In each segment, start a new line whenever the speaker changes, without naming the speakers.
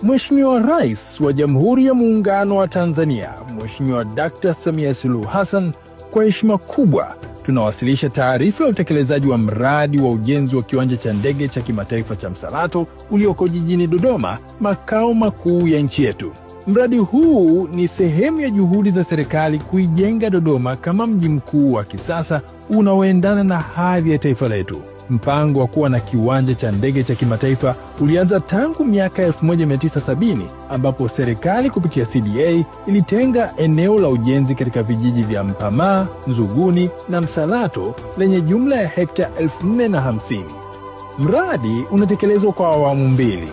Mheshimiwa Rais wa Jamhuri ya Muungano wa Tanzania, Mheshimiwa Dr. Samia Suluhu Hassan, kwa heshima kubwa tunawasilisha taarifa ya utekelezaji wa mradi wa ujenzi wa kiwanja cha ndege cha kimataifa cha Msalato ulioko jijini Dodoma, makao makuu ya nchi yetu. Mradi huu ni sehemu ya juhudi za serikali kuijenga Dodoma kama mji mkuu wa kisasa unaoendana na hadhi ya taifa letu. Mpango wa kuwa na kiwanja cha ndege cha kimataifa ulianza tangu miaka 1970 ambapo serikali kupitia CDA ilitenga eneo la ujenzi katika vijiji vya Mpamaa, Nzuguni na Msalato lenye jumla ya hekta 4050. Mradi unatekelezwa kwa awamu mbili.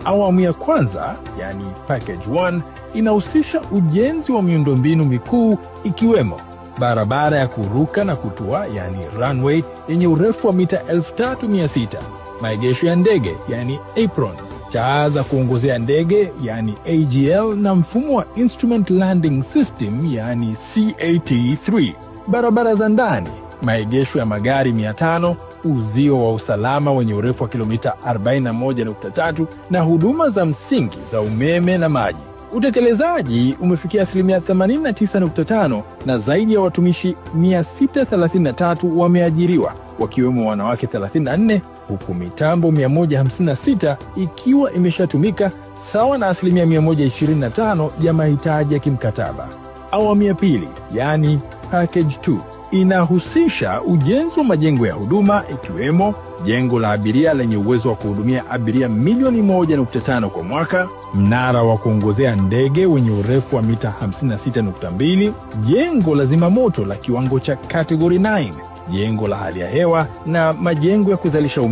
Awamu ya kwanza, yani package 1, inahusisha ujenzi wa miundombinu mikuu ikiwemo barabara ya kuruka na kutua, yani runway, yenye urefu wa mita 3600, maegesho ya ndege, yani apron, taa za kuongozea ndege, yani AGL, na mfumo wa Instrument Landing System, yani CAT3, barabara za ndani, maegesho ya magari 500, uzio wa usalama wenye urefu wa kilomita 41.3 na huduma za msingi za umeme na maji. Utekelezaji umefikia asilimia 89.5 na zaidi ya watumishi 633 wameajiriwa, wakiwemo wanawake 34, huku mitambo 156 ikiwa imeshatumika sawa na asilimia 125 ya mahitaji ya kimkataba. Awamu ya pili, yani package 2, inahusisha ujenzi wa majengo ya huduma ikiwemo jengo la abiria lenye uwezo wa kuhudumia abiria milioni 1.5 kwa mwaka, mnara wa kuongozea ndege wenye urefu wa mita 56.2, jengo la zimamoto la kiwango cha category 9, jengo la hali ya hewa na majengo ya kuzalisha umeme.